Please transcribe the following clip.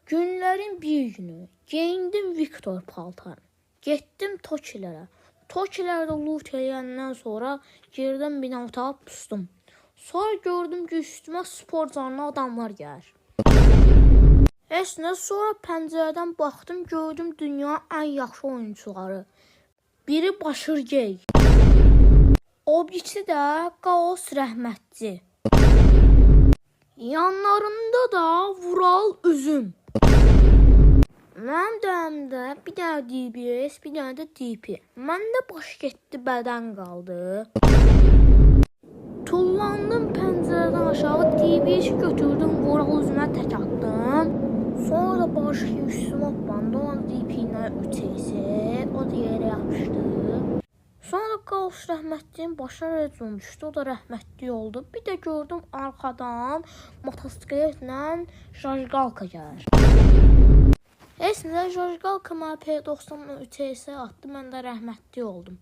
Günlərin bir günü geyindim Viktor paltarını. Getdim Tokilərə. Tokilərdə loot eləyəndən sonra girdim bir dənə otağa pusdum. Sonra gördüm ki, üstümə spor canlı adamlar gəlir. Heç nə, sonra pəncərədən baxdım, gördüm dünyanın ən yaxşı oyunçuları. Biri Başır Gey. O birisi də Qaos Rəhmətçi. Yanlarında da Vural Üzüm. Mənim dəmdə bir dənə DBS, bir dənə də DP. Məndə baş getdi, bədən qaldı. Tullandım pəncərədən aşağı, DBS götürdüm, Vural Üzümə tək atdım. Sonra da başı üstümə atlandı, ona DP ilə 3 HS, o da yerə yapışdı. Sonra Qaos rəhmətliyin başına rezon düşdü, o da rəhmətli oldu. Bir də gördüm arxadan motosikletlə Jajqalka gəlir. Heç nə, Jajqalka mənə P90-la 3 HS atdı, mən də rəhmətli oldum.